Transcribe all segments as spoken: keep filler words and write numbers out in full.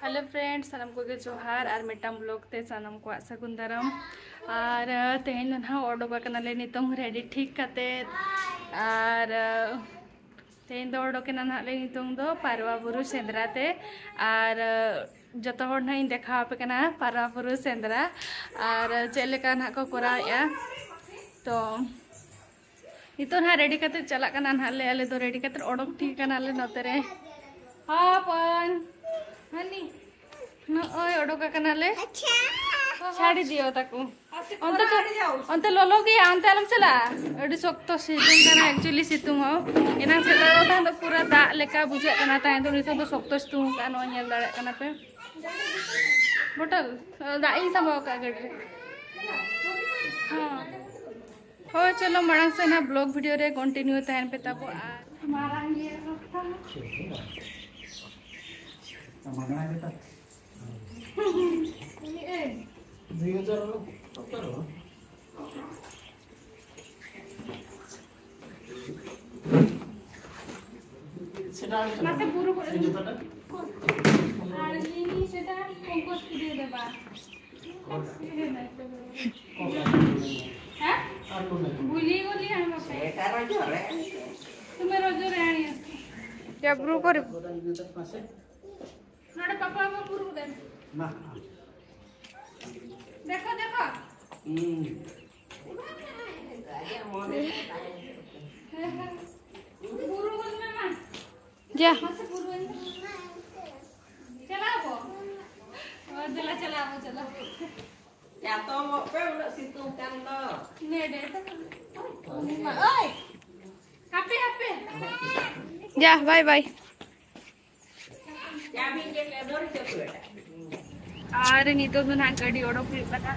Hello friends, ᱥᱟᱱᱟᱢ ᱠᱚᱜᱮ ᱡᱚᱦᱟᱨ ᱟᱨ ᱢᱤᱫᱴᱟᱝ vlog ᱛᱮ ᱥᱟᱱᱟᱢ ᱠᱚᱣᱟᱜ ᱥᱟᱹᱜᱩᱱ ᱫᱟᱨᱟᱢ᱾ ᱟᱨ ᱛᱮᱦᱮᱧ ᱫᱚ ᱱᱟᱦᱟᱜ ᱚᱰᱚᱠ ᱟᱠᱟᱱᱟᱞᱮ ᱱᱤᱛᱚᱝ ready ᱴᱷᱤᱠ ᱠᱟᱛᱮ᱾ ᱟᱨ ᱛᱮᱦᱮᱧ ᱫᱚ ᱚᱰᱚᱠ ᱮᱱᱟ ᱱᱟᱦᱟᱜ ᱞᱮ ᱱᱤᱛᱚᱝ ᱫᱚ ᱯᱟᱨᱣᱟ ᱵᱩᱨᱩ ᱥᱮᱸᱫᱽᱨᱟ ᱛᱮ᱾ ᱟᱨ ᱡᱚᱛᱚ ᱦᱚᱲ ᱱᱟᱦᱟᱜ ᱤᱧ ᱫᱮᱠᱷᱟᱣ ᱟᱯᱮ ᱠᱟᱱᱟ ᱯᱟᱨᱣᱟ ᱵᱩᱨᱩ ᱥᱮᱸᱫᱽᱨᱟ ᱟᱨ ᱪᱮᱫ ᱞᱮᱠᱟ ᱱᱟᱦᱟᱜ ᱠᱚ ᱠᱚᱨᱟᱣᱮᱫᱼᱟ᱾ ᱛᱚ ᱱᱤᱛᱚᱜ ᱱᱟᱦᱟᱜ ready ᱠᱟᱛᱮ ᱪᱟᱞᱟᱜ ᱠᱟᱱᱟ ᱱᱟᱦᱟᱜ ᱞᱮ, ᱟᱞᱮ ᱫᱚ ready ᱠᱟᱛᱮ ᱚᱰᱚᱠ ᱴᱷᱤᱠ ᱠᱟᱱᱟᱞᱮ ᱱᱚᱛᱮ ᱨᱮ᱾ ᱦᱚᱯᱚᱱ, ᱦᱟᱹᱱᱤ, ᱱᱚᱜᱼᱚᱭ ᱚᱰᱚᱠ ᱟᱠᱟᱱᱟᱞᱮ᱾ ᱪᱷᱟᱲᱤ ᱫᱤᱭᱳ ᱛᱟᱠᱚ᱾ ᱚᱱᱛᱮ ᱛᱚ, ᱚᱱᱛᱮ ᱞᱚᱞᱚ ᱜᱮᱭᱟ, ᱚᱱᱛᱮ ᱟᱞᱚᱢ ᱪᱟᱞᱟᱜᱼᱟ᱾ ᱟᱹᱰᱤ ᱥᱚᱠᱛᱚ ᱥᱤᱛᱩᱝ ᱠᱟᱱᱟ, actually ᱥᱤᱛᱩᱝ ᱦᱚᱸ᱾ ᱮᱱᱟᱝ ᱥᱮᱛᱟᱜ ᱨᱮ ᱛᱟᱦᱮᱸ ᱫᱚ ᱯᱩᱨᱟᱹ ᱫᱟᱜ ᱞᱮᱠᱟ ᱵᱩᱡᱷᱟᱹᱜ ᱠᱟᱱᱟ ᱛᱟᱦᱮᱸ ᱫᱚ, ᱱᱤᱛᱚᱜ ᱫᱚ ᱥᱚᱠᱛᱚ ᱥᱤᱛᱩᱝ ᱠᱟᱱᱟ, ᱱᱚᱜᱼᱚᱭ ᱧᱮᱞ ᱫᱟᱲᱮᱭᱟᱜ ᱠᱟᱱᱟ ᱯᱮ᱾ ᱵᱚᱴᱚᱞ, ᱫᱟᱜ ᱤᱧ ᱥᱟᱢᱵᱟᱣ ᱠᱟᱜᱼᱟ ᱜᱟᱹᱰᱤ ᱨᱮ᱾ ᱦᱚᱸ᱾ ᱦᱳᱭ, ᱪᱚᱞᱚ ᱢᱟᱲᱟᱝ ᱥᱮᱫ ᱱᱟᱜ vlog video ᱨᱮ continue ᱛᱟᱦᱮᱱ ᱯᱮ ᱛᱟᱵᱚ᱾ ᱟᱨ ᱢᱟᱨᱟᱝ ᱜᱮᱭᱟ ᱠᱚ᱾ ᱢᱟᱜᱽᱱᱟ ᱜᱮᱛᱟ᱾ ᱫᱩᱭ ᱦᱟᱡᱟᱨ ᱥᱚᱛᱨᱚ᱾ ᱥᱮᱴᱟ ᱢᱟᱥᱮ ᱵᱩᱨᱩ ᱠᱚᱨᱮ᱾ ᱡᱚᱛᱚᱴᱟ᱾ ᱟᱨ ᱤᱧ ᱥᱮᱴᱟ ᱯᱚᱝᱠᱚᱡᱽ ᱠᱩᱲᱤ ᱫᱚ ᱵᱟ᱾ ᱦᱮᱸ? ᱵᱩᱞᱤ ᱵᱩᱞᱤ ᱦᱟᱸᱜ ᱵᱟᱯᱮ᱾ ᱥᱮᱴᱟ ᱨᱚᱡᱚ ᱨᱮ᱾ ᱛᱩᱢᱮ ᱨᱚᱡᱚ ᱨᱮ ᱟᱹᱱᱤ᱾ ᱡᱟ ᱵᱩᱨᱩ ᱠᱚᱨᱮ᱾ ᱱᱚᱰᱮ ᱯᱟᱯᱟ ᱢᱟ ᱵᱩᱨᱩ ᱨᱮ᱾ ᱢᱟ᱾ ᱫᱮᱠᱷᱚ, ᱫᱮᱠᱷᱚ᱾ ᱦᱩᱸ᱾ ᱵᱩᱨᱩ ᱵᱚᱱ ᱢᱮ ᱢᱟ᱾ ᱡᱟ᱾ ᱢᱟᱥᱮ ᱵᱩᱨᱩ ᱵᱚᱱ ᱢᱮ᱾ ᱪᱟᱞᱟᱜ ᱟᱵᱚ᱾ ᱚ, ᱫᱮᱞᱟ, ᱪᱟᱞᱟᱜ ᱟᱵᱚ, ᱪᱟᱞᱟᱜ ᱟᱵᱚ᱾ ᱪᱟᱛᱚᱢᱚᱜ ᱯᱮ, ᱩᱱᱟᱹᱜ ᱥᱤᱛᱩᱝ ᱠᱟᱱ ᱫᱚ᱾ ᱱᱮᱰᱮ ᱫᱚ᱾ ᱳᱭ᱾ ᱦᱟᱯᱮ, ᱦᱟᱯᱮ᱾ ᱡᱟ, bye bye᱾ ᱟᱨ ᱱᱤᱛᱚᱜ ᱫᱚ ᱱᱟᱦᱟᱜ ᱜᱟᱹᱰᱤ ᱚᱰᱚᱠ ᱦᱩᱭᱩᱜ ᱠᱟᱱᱟ᱾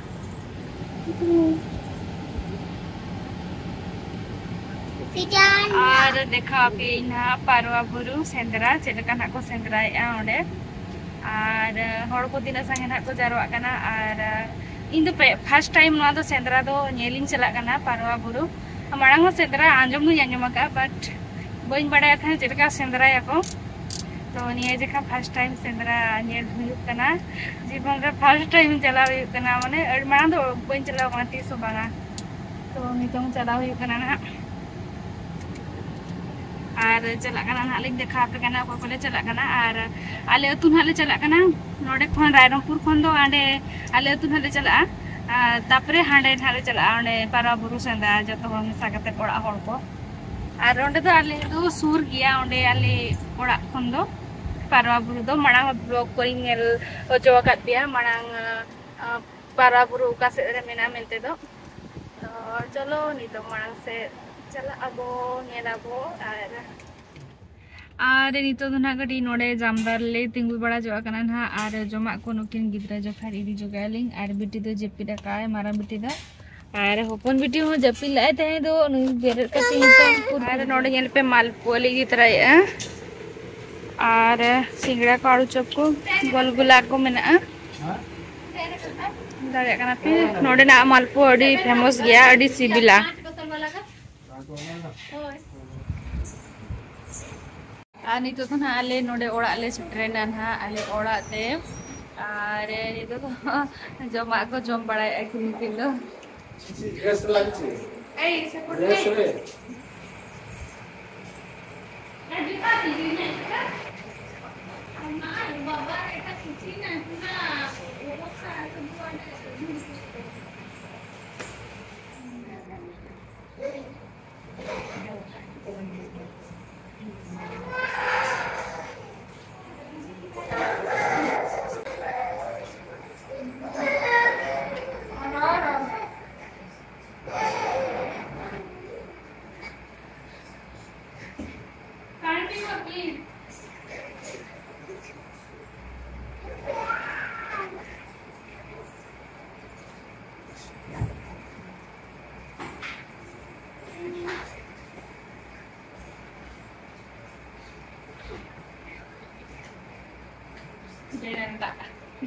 ᱟᱨ ᱫᱮᱠᱷᱟᱣ ᱟᱯᱮᱭᱟᱹᱧ ᱱᱟᱦᱟᱜ ᱯᱟᱨᱣᱟ ᱵᱩᱨᱩ ᱥᱮᱸᱫᱽᱨᱟ, ᱪᱮᱫ ᱞᱮᱠᱟ ᱱᱟᱦᱟᱜ ᱠᱚ ᱥᱮᱸᱫᱽᱨᱟᱭᱮᱫᱼᱟ ᱚᱸᱰᱮ᱾ ᱟᱨ ᱦᱚᱲ ᱠᱚ ᱛᱤᱱᱟᱹᱜ ᱥᱟᱸᱜᱮ ᱱᱟᱦᱟᱜ ᱠᱚ ᱡᱟᱨᱣᱟᱜ ᱠᱟᱱᱟ᱾ ᱟᱨ ᱤᱧ ᱫᱚ ᱯᱮ-, first time ᱱᱚᱣᱟ ᱫᱚ ᱥᱮᱸᱫᱽᱨᱟ ᱫᱚ ᱧᱮᱞᱤᱧ ᱪᱟᱞᱟᱜ ᱠᱟᱱᱟ, ᱯᱟᱨᱣᱟ ᱵᱩᱨᱩ᱾ ᱢᱟᱲᱟᱝ ᱦᱚᱸ ᱥᱮᱸᱫᱽᱨᱟ ᱟᱸᱡᱚᱢ ᱫᱩᱧ ᱟᱸᱡᱚᱢ ᱟᱠᱟᱫᱼᱟ, but ᱵᱟᱹᱧ ᱵᱟᱲᱟᱭᱟ ᱛᱟᱦᱮᱸᱫ ᱪᱮᱫ ᱞᱮᱠᱟ ᱥᱮᱸᱫᱽᱨᱟᱭᱟᱠᱚ᱾ ᱛᱚ ᱱᱤᱭᱟᱹ ᱡᱚᱠᱷᱟ first time ᱥᱮᱸᱫᱽᱨᱟ ᱧᱮᱞ ᱦᱩᱭᱩᱜ ᱠᱟᱱᱟ, ᱡᱤᱵᱚᱱ ᱨᱮ first time ᱪᱟᱞᱟᱣ ᱦᱩᱭᱩᱜ ᱠᱟᱱᱟ, ᱢᱟᱱᱮ ᱟᱹᱰᱤ ᱢᱟᱲᱟᱝ ᱫᱚ ᱵᱟᱹᱧ ᱪᱟᱞᱟᱣ ᱠᱟᱱᱟ ᱛᱤᱥ ᱦᱚᱸ ᱵᱟᱝᱟ᱾ ᱛᱚ ᱱᱤᱛᱚᱝ ᱪᱟᱞᱟᱣ ᱦᱩᱭᱩᱜ ᱠᱟᱱᱟ ᱱᱟᱦᱟᱜ᱾ ᱟᱨ ᱪᱟᱞᱟᱜ ᱠᱟᱱᱟ ᱱᱟᱦᱟᱜ ᱞᱤᱧ ᱫᱮᱠᱷᱟᱣ ᱟᱯᱮ ᱠᱟᱱᱟ ᱚᱠᱚᱭ ᱠᱚᱞᱮ ᱪᱟᱞᱟᱜ ᱠᱟᱱᱟ᱾ ᱟᱨ ᱟᱞᱮ ᱟᱹᱛᱩ ᱱᱟᱦᱟᱜ ᱞᱮ ᱪᱟᱞᱟᱜ ᱠᱟᱱᱟ, ᱱᱚᱰᱮ ᱠᱷᱚᱱ ᱨᱟᱭᱨᱚᱝᱯᱩᱨ ᱠᱷᱚᱱ ᱫᱚ ᱦᱟᱸᱰᱮ ᱟᱞᱮ ᱟᱹᱛᱩ ᱱᱟᱦᱟᱜ ᱞᱮ ᱪᱟᱞᱟᱜᱼᱟ᱾ ᱟᱨ ᱛᱟᱯᱚᱨᱮ ᱦᱟᱸᱰᱮ ᱱᱟᱦᱟᱜ ᱞᱮ ᱪᱟᱞᱟᱜᱼᱟ, ᱚᱸᱰᱮ ᱯᱟᱨᱣᱟ ᱵᱩᱨᱩ ᱥᱮᱸᱫᱽᱨᱟ ᱡᱚᱛᱚ ᱦᱚᱲ ᱢᱮᱥᱟ ᱠᱟᱛᱮ ᱚᱲᱟᱜ ᱦᱚᱲ ᱠᱚ᱾ ᱟᱨ ᱚᱸᱰᱮ ᱫᱚ ᱟᱞᱮ ᱫᱚ ᱥᱩᱨ ᱜᱮᱭᱟ, ᱚᱸᱰᱮ ᱟᱞᱮ ᱚᱲᱟᱜ ᱠᱷᱚᱱ ᱫᱚ ᱯᱟᱨᱣᱟ ᱵᱩᱨᱩ ᱫᱚ᱾ ᱢᱟᱲᱟᱝ ᱦᱚᱸ vlog ᱠᱚᱨᱮᱧ ᱧᱮᱞ ᱦᱚᱪᱚ ᱟᱠᱟᱫ ᱯᱮᱭᱟ, ᱢᱟᱲᱟᱝ ᱟᱸ, ᱯᱟᱨᱣᱟ ᱵᱩᱨᱩ ᱚᱠᱟ ᱥᱮᱫ ᱨᱮ ᱢᱮᱱᱟᱜᱼᱟ ᱢᱮᱱᱛᱮ ᱫᱚ᱾ ᱛᱚ ᱪᱚᱞᱚ ᱱᱤᱛᱚᱜ ᱢᱟᱲᱟᱝ ᱥᱮᱫ ᱪᱟᱞᱟᱜ ᱟᱵᱚ, ᱧᱮᱞ ᱟᱵᱚ᱾ ᱟᱨ ᱟᱨ ᱱᱤᱛᱚᱜ ᱫᱚ ᱱᱟᱦᱟᱜ ᱠᱟᱹᱴᱤᱡ ᱱᱚᱰᱮ ᱡᱟᱢᱫᱟ ᱨᱮᱞᱮ ᱛᱤᱸᱜᱩ ᱵᱟᱲᱟ ᱧᱚᱜ ᱟᱠᱟᱱᱟ ᱱᱟᱦᱟᱜ, ᱟᱨ ᱡᱚᱢᱟᱜ ᱠᱚ ᱱᱩᱠᱤᱱ ᱜᱤᱫᱽᱨᱟᱹ ᱡᱚᱠᱷᱟᱱ ᱤᱫᱤ ᱡᱚᱜᱟᱭᱟᱞᱤᱧ, ᱟᱨ ᱵᱤᱴᱤ ᱫᱚ ᱡᱟᱹᱯᱤᱫ ᱟᱠᱟᱫᱼᱟᱭ, ᱢᱟᱨᱟᱝ ᱵᱤᱴᱤ ᱫᱚ᱾ ᱟᱨ ᱦᱚᱯᱚᱱ ᱵᱤᱴᱤ ᱦᱚᱸ ᱡᱟᱹᱯᱤᱫ ᱞᱮᱫᱼᱟᱭ ᱛᱟᱦᱮᱸ ᱫᱚ, ᱱᱩᱭ ᱵᱮᱨᱮᱫ ᱠᱟᱛᱮ ᱱᱤᱛᱚᱝ ᱠᱚ ᱟᱨ ᱱᱚᱰᱮ ᱧᱮᱞ ᱯᱮ, ᱢᱟᱞᱯᱩᱣᱟ ᱞᱮ ᱤᱫᱤ ᱛᱚᱨᱟᱭᱮᱫᱼᱟ᱾ ᱟᱨ ᱥᱤᱸᱜᱲᱟ ᱠᱚ, ᱟᱹᱲᱩ ᱪᱚᱯ ᱠᱚ, ᱜᱳᱞᱜᱩᱞᱟ ᱠᱚ ᱢᱮᱱᱟᱜᱼᱟ᱾ ᱫᱟᱲᱮᱭᱟᱜ ᱠᱟᱱᱟ ᱯᱮ, ᱱᱚᱰᱮᱱᱟᱜ ᱢᱟᱞᱯᱩᱣᱟ ᱟᱹᱰᱤ famous ᱜᱮᱭᱟ, ᱟᱹᱰᱤ ᱥᱤᱵᱤᱞᱟ᱾ ᱟᱨ ᱱᱤᱛᱚᱜ ᱫᱚ ᱱᱟᱦᱟᱜ ᱟᱞᱮ ᱱᱚᱰᱮ ᱚᱲᱟᱜ ᱞᱮ ᱥᱮᱴᱮᱨᱮᱱᱟ ᱱᱟᱦᱟᱜ, ᱟᱞᱮ ᱚᱲᱟᱜ ᱛᱮ᱾ ᱟᱨ ᱱᱤᱛᱚᱜ ᱫᱚ ᱡᱚᱢᱟᱜ ᱠᱚ ᱡᱚᱢ ᱵᱟᱲᱟᱭᱮᱫᱼᱟ ᱠᱤᱱ ᱱᱩᱠᱤᱱ ᱫᱚ᱾ ᱰᱨᱮᱥ ᱨᱮ ᱞᱟᱜᱪᱷᱮ? ᱰᱨᱮᱥ ᱨᱮ?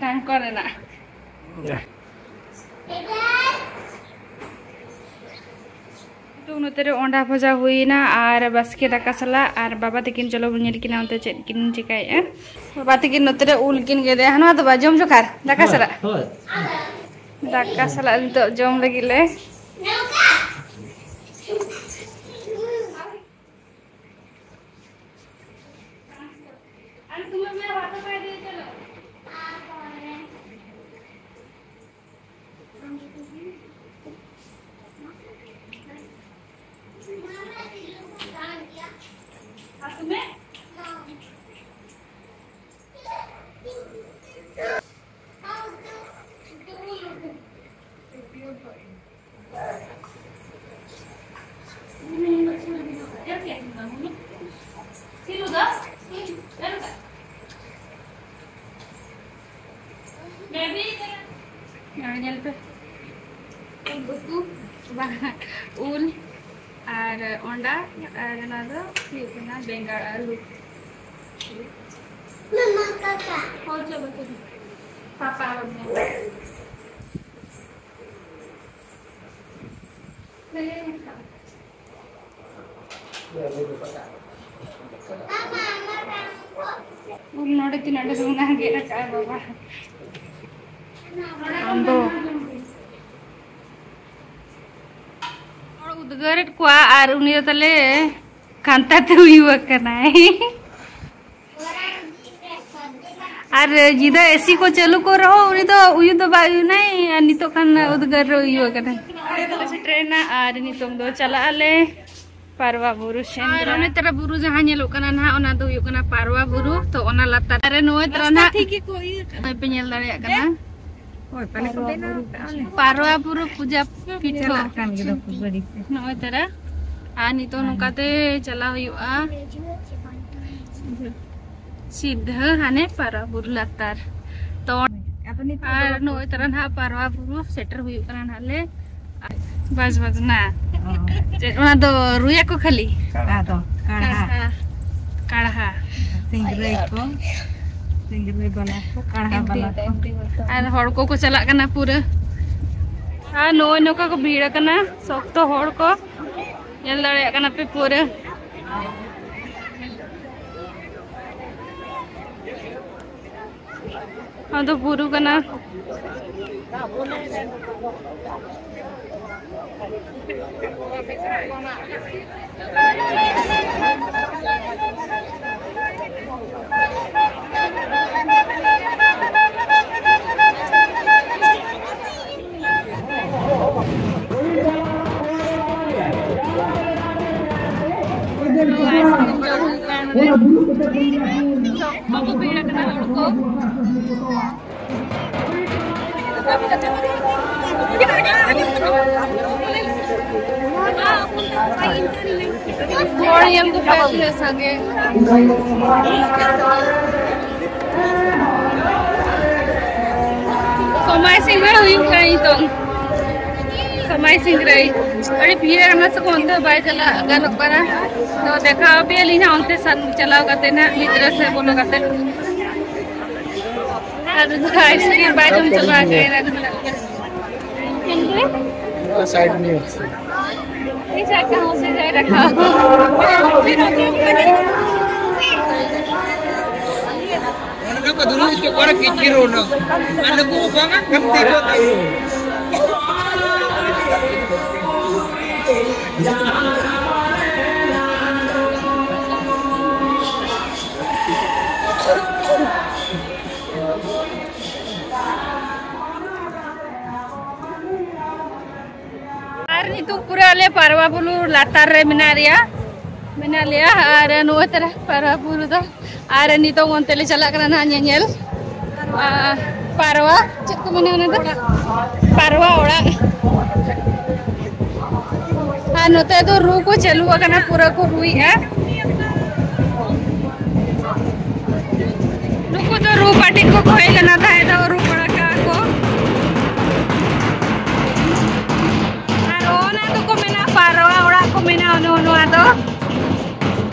ᱰᱷᱟᱝᱠᱚ ᱨᱮᱱᱟᱜ᱾ ᱱᱤᱛᱚᱜ ᱱᱚᱛᱮ ᱨᱮ ᱚᱸᱰᱟ ᱵᱷᱚᱡᱟ ᱦᱩᱭᱱᱟ ᱟᱨ ᱵᱟᱥᱠᱮ ᱫᱟᱠᱟ ᱥᱟᱞᱟᱜ᱾ ᱟᱨ ᱵᱟᱵᱟ ᱛᱟᱹᱠᱤᱱ, ᱪᱚᱞᱚ ᱵᱚᱱ ᱧᱮᱞ ᱠᱤᱱᱟ ᱚᱱᱛᱮ ᱪᱮᱫ ᱠᱤᱱ ᱪᱮᱠᱟᱭᱮᱫᱼᱟ᱾ ᱵᱟᱵᱟ ᱛᱟᱹᱠᱤᱱ ᱱᱚᱛᱮ ᱨᱮ ᱩᱞ ᱠᱤᱱ ᱜᱮᱫᱮᱜᱼᱟ, ᱱᱚᱣᱟ ᱫᱚ ᱵᱟ, ᱡᱚᱢ ᱡᱚᱠᱷᱟᱨ ᱫᱟᱠᱟ ᱥᱟᱞᱟᱜ᱾ ᱦᱳᱭ᱾ ᱫᱟᱠᱟ ᱥᱟᱞᱟᱜ ᱱᱤᱛᱚᱜ ᱡᱚᱢ ᱞᱟᱹᱜᱤᱫ ᱞᱮ᱾ ᱱᱚᱣᱟ ᱧᱮᱞ ᱯᱮ, ᱩᱞ ᱩᱛᱩ, ᱵᱟᱝ, ᱩᱞ ᱟᱨ ᱚᱸᱰᱟ, ᱟᱨ ᱚᱱᱟ ᱫᱚ ᱦᱩᱭᱩᱜ ᱠᱟᱱᱟ ᱵᱮᱸᱜᱟᱲ ᱟᱹᱞᱩ᱾ ᱦᱳᱭ, ᱪᱚᱞᱚ, ᱪᱚᱞᱚ᱾ ᱯᱟᱯᱟ ᱟᱨ ᱢᱟᱢᱟ᱾ ᱩᱞ ᱱᱚᱰᱮ ᱛᱤᱱᱟᱹᱜ ᱰᱷᱮᱨ ᱢᱮᱱᱟᱜᱼᱟ, ᱜᱮᱫ ᱟᱠᱟᱫᱼᱟ ᱵᱟᱵᱟ᱾ ᱟᱢ ᱫᱚ ᱦᱚᱲ ᱩᱫᱽᱜᱟᱹᱨᱮᱫ ᱠᱚᱣᱟ ᱟᱨ ᱩᱱᱤ ᱫᱚ ᱛᱟᱞᱮ ᱠᱷᱟᱱᱛᱟ ᱛᱮ ᱩᱭᱩ ᱟᱠᱟᱱᱟᱭ᱾ ᱟᱨ ᱡᱤᱫᱟ ᱮᱥᱤ ᱠᱚ ᱪᱟᱹᱞᱩ ᱠᱚ ᱨᱮᱦᱚᱸ ᱩᱱᱤ ᱫᱚ ᱩᱭᱩ ᱫᱚ ᱵᱟᱭ ᱩᱭᱩᱱᱟᱭ, ᱟᱨ ᱱᱤᱛᱚᱜ ᱠᱷᱟᱱ ᱩᱫᱽᱜᱟᱹᱨ ᱨᱮ ᱩᱭᱩ ᱟᱠᱟᱱᱟᱭ᱾ ᱟᱞᱮ ᱫᱚᱞᱮ ᱥᱮᱴᱮᱨᱮᱱᱟ ᱟᱨ ᱱᱤᱛᱚᱝ ᱫᱚ ᱪᱟᱞᱟᱜ ᱟᱞᱮ ᱯᱟᱨᱣᱟ ᱵᱩᱨᱩ ᱥᱮᱸᱫᱽᱨᱟ᱾ ᱟᱨ ᱚᱱᱮ ᱛᱟᱨᱟ ᱵᱩᱨᱩ ᱡᱟᱦᱟᱸ ᱧᱮᱞᱚᱜ ᱠᱟᱱᱟ ᱱᱟᱦᱟᱜ, ᱚᱱᱟ ᱫᱚ ᱦᱩᱭᱩᱜ ᱠᱟᱱᱟ ᱯᱟᱨᱣᱟ ᱵᱩᱨᱩ᱾ ᱛᱚ ᱚᱱᱟ ᱞᱟᱛᱟᱨ ᱨᱮ ᱱᱚᱜᱼᱚᱭ ᱛᱟᱨᱟ ᱱᱟᱦᱟᱜ ᱴᱷᱤᱠ ᱜᱮᱠᱚ ᱤᱭᱟᱹ ᱠᱟᱜᱼᱟ᱾ ᱱᱚᱜᱼᱚᱭ ᱯᱮ ᱧᱮᱞ ᱫᱟᱲᱮᱭᱟᱜ ᱠᱟᱱᱟ᱾ ᱦᱳᱭ, ᱯᱟᱞᱮ ᱠᱚ ᱫᱮᱡ ᱞᱮᱱ ᱠᱟᱜᱼᱟ ᱚᱱᱮ᱾ ᱯᱟᱨᱣᱟ ᱵᱩᱨᱩ ᱯᱩᱡᱟ ᱯᱤᱴᱷᱟᱹ᱾ ᱪᱟᱞᱟᱜ ᱠᱟᱱ ᱜᱮ ᱫᱚ ᱠᱚ ᱜᱟᱹᱰᱤ ᱛᱮ᱾ ᱱᱚᱜᱼᱚᱭ ᱛᱟᱨᱟ᱾ ᱟᱨ ᱱᱤᱛᱚᱜ ᱱᱚᱝᱠᱟᱛᱮ ᱪᱟᱞᱟᱣ ᱦᱩᱭᱩᱜᱼᱟ ᱥᱤᱫᱷᱟᱹ ᱦᱟᱱᱮ ᱯᱟᱨᱣᱟ ᱵᱩᱨᱩ ᱞᱟᱛᱟᱨ᱾ ᱛᱚ ᱟᱫᱚ ᱱᱤᱛᱚᱜ ᱟᱨ ᱫᱚ ᱱᱚᱜᱼᱚᱭ ᱛᱟᱨᱟ ᱱᱟᱦᱟᱜ ᱯᱟᱨᱣᱟ ᱵᱩᱨᱩ ᱥᱮᱴᱮᱨ ᱦᱩᱭᱩᱜ ᱠᱟᱱᱟ ᱱᱟᱦᱟᱜ ᱞᱮ᱾ ᱵᱟᱥ, ᱵᱟᱥ, ᱱᱟ᱾ ᱚ᱾ ᱪᱮᱫ, ᱚᱱᱟ ᱫᱚ ᱨᱩᱭᱟᱠᱚ ᱠᱷᱟᱹᱞᱤ? ᱟᱫᱚ ᱠᱟᱲᱦᱟ᱾ ᱠᱟᱲᱦᱟ᱾ ᱠᱟᱲᱦᱟ᱾ ᱥᱤᱝᱨᱟᱹᱭ ᱠᱚ᱾ ᱟᱨ ᱦᱚᱲ ᱠᱚᱠᱚ ᱪᱟᱞᱟᱜ ᱠᱟᱱᱟ ᱯᱩᱨᱟᱹ᱾ ᱟᱨ ᱱᱚᱜᱼᱚᱭ ᱱᱚᱝᱠᱟ ᱠᱚ ᱵᱷᱤᱲ ᱟᱠᱟᱱᱟ, ᱥᱚᱠᱛᱚ ᱦᱚᱲ ᱠᱚ᱾ ᱧᱮᱞ ᱫᱟᱲᱮᱭᱟᱜ ᱠᱟᱱᱟ ᱯᱮ ᱯᱩᱨᱟᱹ᱾ ᱟᱫᱚ ᱵᱩᱨᱩ ᱠᱟᱱᱟ᱾ ᱦᱚᱲ ᱧᱮᱞ ᱠᱚᱯᱮ ᱛᱤᱱᱟᱹᱜ ᱥᱟᱸᱜᱮ᱾ ᱥᱚᱢᱟᱭ ᱥᱤᱝᱨᱟᱹᱭ ᱦᱩᱭᱩᱜ ᱠᱟᱱᱟ ᱱᱤᱛᱚᱝ᱾ ᱥᱚᱢᱟᱭ ᱥᱤᱝᱨᱟᱹᱭ᱾ ᱟᱹᱰᱤ ᱵᱷᱤᱲ ᱟᱠᱟᱱᱟ ᱥᱮ ᱠᱚ, ᱚᱱᱛᱮ ᱵᱟᱭ ᱪᱟᱞᱟᱜ ᱜᱟᱱᱚᱜ ᱠᱟᱱᱟ᱾ ᱛᱚ ᱫᱮᱠᱷᱟᱣ ᱟᱯᱮᱭᱟᱞᱤᱧ ᱦᱟᱸᱜ ᱚᱱᱛᱮ ᱥᱟᱱ ᱪᱟᱞᱟᱣ ᱠᱟᱛᱮ ᱱᱟᱜ, ᱵᱷᱤᱛᱨᱤ ᱥᱮᱫ ᱵᱚᱞᱚ ᱠᱟᱛᱮ᱾ ᱟᱨ ᱩᱱᱤ ᱫᱚ ᱟᱭᱤᱥᱠᱨᱤᱢ ᱵᱟᱭ ᱡᱚᱢ ᱪᱟᱵᱟ ᱟᱠᱟᱫᱟ᱾ ᱮᱱᱛᱮ? ᱥᱟᱭᱤᱰ ᱢᱮ᱾ ᱤᱧ ᱥᱟᱭᱤᱰ ᱠᱟᱦᱟᱸ ᱥᱮ ᱡᱟᱭ ᱨᱟᱠᱷᱟ᱾ ᱚᱱᱟ ᱠᱚ ᱫᱩᱲᱩᱵ ᱦᱚᱪᱚ ᱠᱚᱣᱟ, ᱠᱤᱪᱤᱨ ᱚᱱᱟ᱾ ᱟᱨ ᱱᱩᱠᱩ ᱵᱟᱝᱟ, ᱠᱟᱹᱢᱛᱤ ᱠᱚ ᱛᱟᱠᱚ᱾ ᱟᱨ ᱱᱤᱛᱚᱜ ᱯᱩᱨᱟᱹ ᱟᱞᱮ ᱯᱟᱨᱣᱟ ᱵᱩᱨᱩ ᱞᱟᱛᱟᱨ ᱨᱮ ᱢᱮᱱᱟᱜ ᱞᱮᱭᱟ, ᱢᱮᱱᱟᱜ ᱞᱮᱭᱟ᱾ ᱟᱨ ᱱᱚᱜᱼᱚᱭ ᱛᱟᱨᱟ ᱯᱟᱨᱣᱟ ᱵᱩᱨᱩ ᱫᱚ, ᱟᱨ ᱱᱤᱛᱚᱜ ᱚᱱᱛᱮ ᱞᱮ ᱪᱟᱞᱟᱜ ᱠᱟᱱᱟ ᱱᱟᱦᱟᱜ ᱧᱮᱧᱮᱞ᱾ ᱟᱨ ᱯᱟᱨᱣᱟ, ᱪᱮᱫ ᱠᱚ ᱢᱮᱱᱟ ᱚᱱᱟ ᱫᱚ? ᱯᱟᱨᱣᱟ ᱚᱲᱟᱜ᱾ ᱟᱨ ᱱᱚᱛᱮ ᱫᱚ ᱨᱩ ᱠᱚ ᱪᱟᱹᱞᱩ ᱟᱠᱟᱱᱟ, ᱯᱩᱨᱟᱹ ᱠᱚ ᱨᱩᱭᱮᱫᱼᱟ᱾ ᱱᱩᱠᱩ ᱫᱚ ᱨᱩ ᱯᱟᱹᱴᱤ ᱠᱚ ᱦᱮᱡ ᱞᱮᱱᱟ ᱛᱟᱦᱮᱸ ᱫᱚ, ᱨᱩ ᱵᱟᱲᱟ ᱠᱟᱜᱼᱟ ᱠᱚ᱾ ᱟᱨ ᱚᱱᱟ ᱫᱚᱠᱚ ᱢᱮᱱᱟ ᱯᱟᱨᱣᱟ ᱚᱲᱟᱜ ᱠᱚ ᱢᱮᱱᱟ, ᱚᱱᱮ ᱱᱚᱣᱟ ᱫᱚ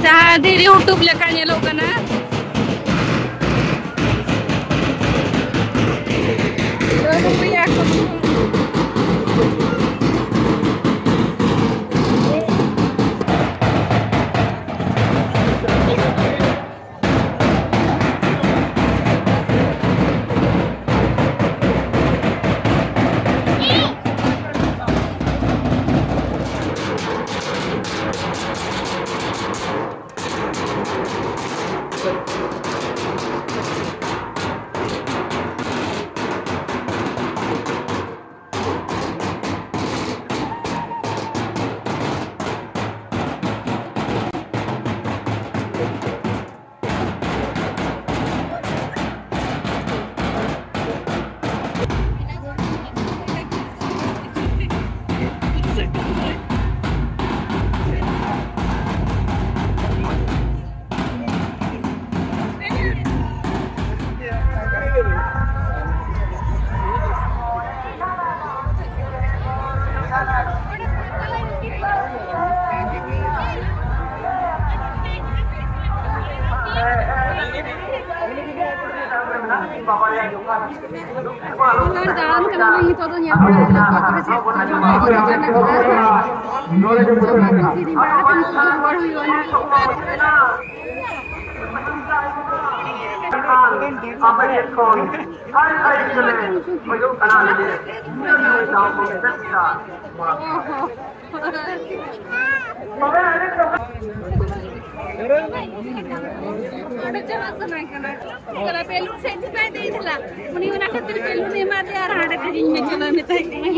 ᱡᱟᱦᱟᱸ ᱫᱷᱤᱨᱤ ᱦᱩᱴᱩᱵ ᱞᱮᱠᱟ ᱧᱮᱞᱚᱜ ᱠᱟᱱᱟ᱾ ᱫᱟᱬᱟᱱ ᱠᱟᱱᱟᱞᱮ ᱱᱤᱛᱚᱜ ᱫᱚ, ᱧᱮᱞ ᱵᱟᱲᱟᱭ ᱫᱟᱞᱮ ᱚᱠᱟ ᱠᱚᱨᱮ ᱪᱮᱫ ᱠᱚ ᱡᱚᱢᱟᱜ ᱠᱚ ᱧᱟᱢᱚᱜ ᱠᱟᱱᱟ᱾ ᱡᱚᱢᱟᱜ ᱠᱚ ᱠᱤᱨᱤᱧ ᱵᱟᱲᱟ ᱠᱟᱛᱮ ᱱᱤᱛᱚᱜ ᱫᱚ ᱨᱩᱣᱟᱹᱲ ᱦᱩᱭᱩᱜᱼᱟ ᱱᱟᱦᱟᱜ᱾ ᱚᱸᱰᱮ ᱪᱟᱞᱟᱜ ᱥᱟᱱᱟᱭᱮ ᱠᱟᱱᱟ᱾ ᱠᱟᱱᱟ, ᱵᱮᱞᱩᱱ ᱥᱮ ᱤᱫᱤ ᱵᱟᱭ ᱤᱫᱤᱭᱮᱫ ᱛᱟᱦᱮᱱᱟ᱾ ᱩᱱᱤ ᱚᱱᱟ ᱠᱷᱟᱹᱛᱤᱨ ᱵᱮᱞᱩᱱ ᱮᱢᱟ ᱫᱮᱭᱟ ᱟᱨ ᱦᱟᱸᱰᱮ ᱠᱤᱨᱤᱧ ᱢᱮ ᱪᱚᱞᱚ ᱢᱮᱛᱟᱭ ᱠᱟᱱᱟ᱾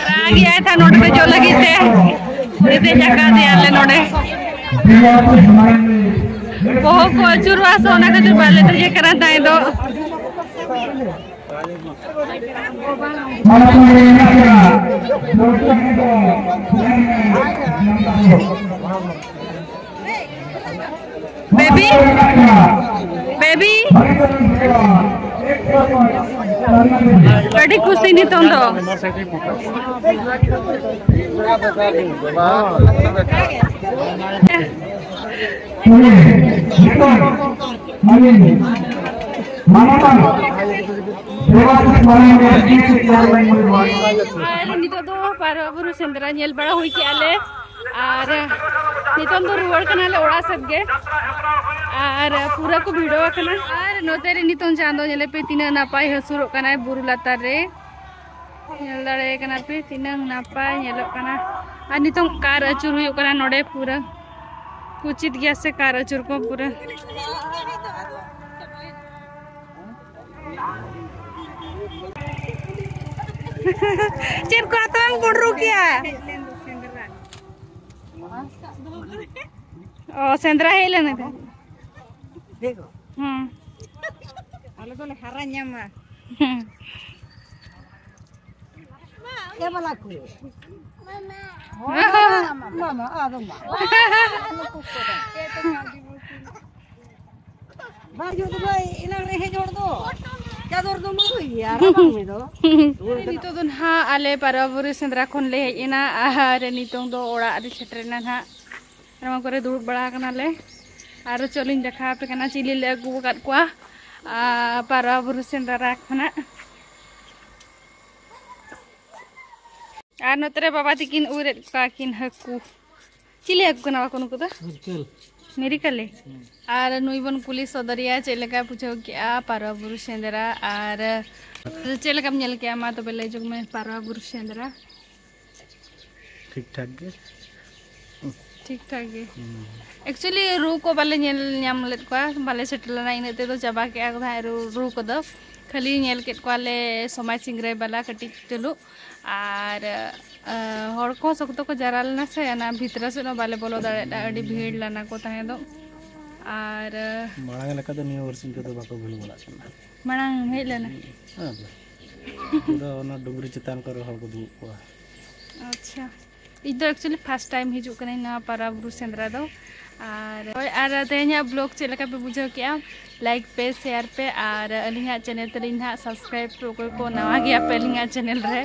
ᱨᱟᱜ ᱜᱮᱭᱟᱭ ᱛᱷᱟ ᱱᱚᱰᱮ ᱫᱮᱡᱚᱜ ᱞᱟᱹᱜᱤᱫ ᱛᱮ᱾ ᱩᱱᱤ ᱫᱮᱡ ᱟᱠᱟᱫᱮᱭᱟᱞᱮ ᱱᱚᱰᱮ᱾ ᱵᱚᱦᱚᱜ ᱠᱚ ᱟᱹᱪᱩᱨᱚᱜᱼᱟ ᱥᱮ, ᱚᱱᱟ ᱠᱷᱟᱹᱛᱤᱨ ᱵᱟᱞᱮ ᱫᱮᱡ ᱟᱠᱟᱱᱟ ᱛᱟᱦᱮᱸ ᱫᱚ᱾ ᱵᱮᱵᱤ, ᱵᱮᱵᱤ, ᱟᱹᱰᱤ ᱠᱩᱥᱤ ᱱᱤᱛᱚᱝ ᱫᱚ᱾ ᱟᱨ ᱱᱤᱛᱚᱜ ᱫᱚ ᱯᱟᱨᱣᱟ ᱵᱩᱨᱩ ᱥᱮᱸᱫᱽᱨᱟ ᱧᱮᱞ ᱵᱟᱲᱟ ᱦᱩᱭ ᱠᱮᱜᱼᱟ ᱞᱮ, ᱟᱨ ᱱᱤᱛᱚᱝ ᱫᱚ ᱨᱩᱣᱟᱹᱲ ᱠᱟᱱᱟᱞᱮ ᱚᱲᱟᱜ ᱥᱮᱫ ᱜᱮ᱾ ᱟᱨ ᱯᱩᱨᱟᱹ ᱠᱚ ᱵᱷᱤᱲᱚ ᱟᱠᱟᱱᱟ᱾ ᱟᱨ ᱱᱚᱛᱮ ᱨᱮ ᱱᱤᱛᱚᱝ ᱪᱟᱸᱫᱚ ᱧᱮᱞᱮ ᱯᱮ, ᱛᱤᱱᱟᱹᱜ ᱱᱟᱯᱟᱭ ᱦᱟᱹᱥᱩᱨᱚᱜ ᱠᱟᱱᱟᱭ ᱵᱩᱨᱩ ᱞᱟᱛᱟᱨ ᱨᱮ᱾ ᱧᱮᱞ ᱫᱟᱲᱮᱭᱟᱜ ᱠᱟᱱᱟ ᱯᱮ ᱛᱤᱱᱟᱹᱝ ᱱᱟᱯᱟᱭ ᱧᱮᱞᱚᱜ ᱠᱟᱱᱟ᱾ ᱟᱨ ᱱᱤᱛᱚᱝ ᱠᱟᱨ ᱟᱹᱪᱩᱨ ᱦᱩᱭᱩᱜ ᱠᱟᱱᱟ ᱱᱚᱰᱮ, ᱯᱩᱨᱟᱹ ᱠᱩᱪᱤᱛ ᱜᱮᱭᱟ ᱥᱮ ᱠᱟᱨ ᱟᱹᱪᱩᱨ ᱠᱚ ᱯᱩᱨᱟᱹ᱾ ᱪᱮᱫ ᱠᱚ ᱦᱟᱛᱟᱣ ᱮᱢ ᱠᱩᱰᱨᱩ ᱠᱮᱭᱟ? ᱚ, ᱥᱮᱸᱫᱽᱨᱟ ᱦᱮᱡ ᱞᱮᱱᱟ ᱠᱚ᱾ ᱦᱮᱸ᱾ ᱟᱞᱮ ᱫᱚᱞᱮ ᱦᱟᱨᱟ ᱧᱟᱢᱟ᱾ ᱦᱮᱸ᱾ ᱮ ᱵᱟᱞᱟ ᱠᱚ᱾ ᱢᱟᱢᱟ, ᱟᱫᱚ ᱢᱟ᱾ ᱵᱟᱝ ᱡᱩᱛ ᱫᱚ ᱮᱱᱟᱝ ᱨᱮ ᱦᱮᱡ ᱦᱚᱲ ᱫᱚ᱾ ᱪᱟᱫᱚᱨ ᱫᱚ ᱢᱟ ᱦᱩᱭ ᱜᱮᱭᱟ, ᱨᱟᱵᱟᱝ ᱢᱮ ᱫᱚ᱾ ᱱᱤᱛᱚᱜ ᱫᱚ ᱱᱟᱦᱟᱜ ᱟᱞᱮ ᱯᱟᱨᱣᱟ ᱵᱩᱨᱩ ᱥᱮᱸᱫᱽᱨᱟ ᱠᱷᱚᱱ ᱞᱮ ᱦᱮᱡ ᱮᱱᱟ ᱟᱨ ᱱᱤᱛᱚᱝ ᱫᱚ ᱚᱲᱟᱜ ᱨᱮ ᱥᱮᱴᱮᱨᱮᱱᱟ ᱱᱟᱦᱟᱜ᱾ ᱱᱚᱣᱟ ᱠᱚᱨᱮ ᱫᱩᱲᱩᱵ ᱵᱟᱲᱟ ᱟᱠᱟᱱᱟᱞᱮ᱾ ᱟᱨ ᱪᱚᱞᱤᱧ ᱫᱮᱠᱷᱟᱣ ᱟᱯᱮ ᱠᱟᱱᱟ ᱪᱤᱞᱤ ᱞᱮ ᱟᱹᱜᱩ ᱟᱠᱟᱫ ᱠᱚᱣᱟ, ᱟᱨ ᱯᱟᱨᱣᱟ ᱵᱩᱨᱩ ᱥᱮᱸᱫᱽᱨᱟ ᱠᱷᱚᱱᱟᱜ᱾ ᱟᱨ ᱱᱚᱛᱮ ᱨᱮ ᱵᱟᱵᱟ ᱛᱤᱠᱤᱱ ᱩᱨᱮᱫ ᱠᱚᱣᱟ ᱠᱤᱱ ᱦᱟᱹᱠᱩ᱾ ᱪᱤᱞᱤ ᱦᱟᱹᱠᱩ ᱠᱟᱱᱟ ᱵᱟᱠᱚ ᱱᱩᱠᱩ ᱫᱚ? ᱢᱤᱨᱠᱟᱹᱞ᱾ ᱢᱤᱨᱤᱠᱟᱞᱮ᱾ ᱟᱨ ᱱᱩᱭ ᱵᱚᱱ ᱠᱩᱞᱤ ᱥᱚᱫᱚᱨᱮᱭᱟ ᱪᱮᱫ ᱞᱮᱠᱟᱭ ᱵᱩᱡᱷᱟᱹᱣ ᱠᱮᱜᱼᱟ ᱯᱟᱨᱣᱟ ᱵᱩᱨᱩ ᱥᱮᱸᱫᱽᱨᱟ, ᱟᱨ ᱪᱮᱫ ᱞᱮᱠᱟᱢ ᱧᱮᱞ ᱠᱮᱜᱼᱟ? ᱢᱟ ᱛᱚᱵᱮ ᱞᱟᱹᱭ ᱡᱚᱝ ᱢᱮ ᱯᱟᱨᱣᱟ ᱵᱩᱨᱩ ᱥᱮᱸᱫᱽᱨᱟ᱾ ᱴᱷᱤᱠ ᱴᱷᱟᱠ ᱜᱮ᱾ ᱴᱷᱤᱠ ᱴᱷᱟᱠ ᱜᱮ᱾ ᱦᱩᱸ᱾ Actually ᱨᱩ ᱠᱚ ᱵᱟᱞᱮ ᱧᱮᱞ ᱧᱟᱢ ᱞᱮᱫ ᱠᱚᱣᱟ, ᱵᱟᱞᱮ ᱥᱮᱴᱮᱨ ᱞᱮᱱᱟ, ᱤᱱᱟᱹᱜ ᱛᱮᱫᱚ ᱪᱟᱵᱟ ᱠᱮᱜᱼᱟ ᱠᱚ ᱛᱟᱦᱮᱸᱫ ᱨᱩ, ᱨᱩ ᱠᱚᱫᱚ᱾ ᱠᱷᱟᱹᱞᱤ ᱧᱮᱞ ᱠᱮᱫ ᱠᱚᱣᱟᱞᱮ ᱥᱚᱢᱟᱡᱽ ᱥᱤᱝᱨᱟᱹᱭ ᱵᱟᱞᱟ ᱠᱟᱹᱴᱤᱡ ᱪᱩᱞᱩ, ᱟᱨ ᱟ, ᱦᱚᱲ ᱠᱚᱦᱚᱸ ᱥᱚᱠᱛᱚ ᱠᱚ ᱡᱟᱨᱟ ᱞᱮᱱᱟ ᱥᱮ, ᱚᱱᱟ ᱵᱷᱤᱛᱨᱤ ᱥᱮᱫ ᱦᱚᱸ ᱵᱟᱞᱮ ᱵᱚᱞᱚ ᱫᱟᱲᱮᱭᱟᱫᱟ, ᱟᱹᱰᱤ ᱵᱷᱤᱲ ᱞᱮᱱᱟ ᱠᱚ ᱛᱟᱦᱮᱸ ᱫᱚ᱾ ᱟᱨ ᱢᱟᱲᱟᱝ ᱞᱮᱠᱟ ᱫᱚ ᱱᱤᱭᱟᱹ ᱵᱟᱨᱥᱤᱧ ᱠᱚᱫᱚ ᱵᱟᱠᱚ ᱵᱷᱤᱲ ᱵᱟᱲᱟᱜ ᱠᱟᱱᱟ᱾ ᱢᱟᱲᱟᱝ ᱦᱮᱡ ᱞᱮᱱᱟ? ᱦᱮᱸ, ᱟᱫᱚ ᱚᱱᱟ ᱰᱩᱝᱨᱤ ᱪᱮᱛᱟᱱ ᱠᱚᱨᱮ ᱦᱚᱲ ᱠᱚ ᱫᱩᱲᱩᱵ ᱠᱚᱜᱼᱟ᱾ ᱟᱪᱪᱷᱟ, ᱤᱧ ᱫᱚ actually first time ᱦᱤᱡᱩᱜ ᱠᱟᱹᱱᱟᱹᱧ ᱱᱚᱣᱟ ᱯᱟᱨᱣᱟ ᱵᱩᱨᱩ ᱥᱮᱸᱫᱽᱨᱟ ᱫᱚ᱾ ᱟᱨ ᱦᱳᱭ, ᱟᱨ ᱛᱮᱦᱮᱧᱟᱜ vlog ᱪᱮᱫ ᱞᱮᱠᱟ ᱯᱮ ᱵᱩᱡᱷᱟᱹᱣ ᱠᱮᱜᱼᱟ? Like ᱯᱮ, share ᱯᱮ, ᱟᱨ ᱟᱹᱞᱤᱧᱟᱜ channel ᱛᱟᱹᱞᱤᱧ ᱱᱟᱦᱟᱜ subscribe ᱯᱮ, ᱚᱠᱚᱭ ᱠᱚ ᱱᱟᱣᱟ ᱜᱮᱭᱟ ᱯᱮ ᱟᱹᱞᱤᱧᱟᱜ channel ᱨᱮ,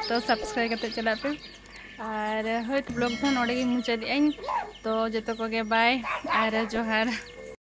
ᱛᱚ subscribe ᱠᱟᱛᱮ ᱪᱟᱞᱟᱜ ᱯᱮ᱾ ᱟᱨ ᱦᱳᱭ, vlog ᱫᱚ ᱱᱚᱰᱮ ᱜᱮᱧ ᱢᱩᱪᱟᱹᱫᱮᱜᱼᱟᱹᱧ᱾ ᱛᱚ ᱡᱚᱛᱚ ᱠᱚᱜᱮ bye ᱟᱨ ᱡᱚᱦᱟᱨ᱾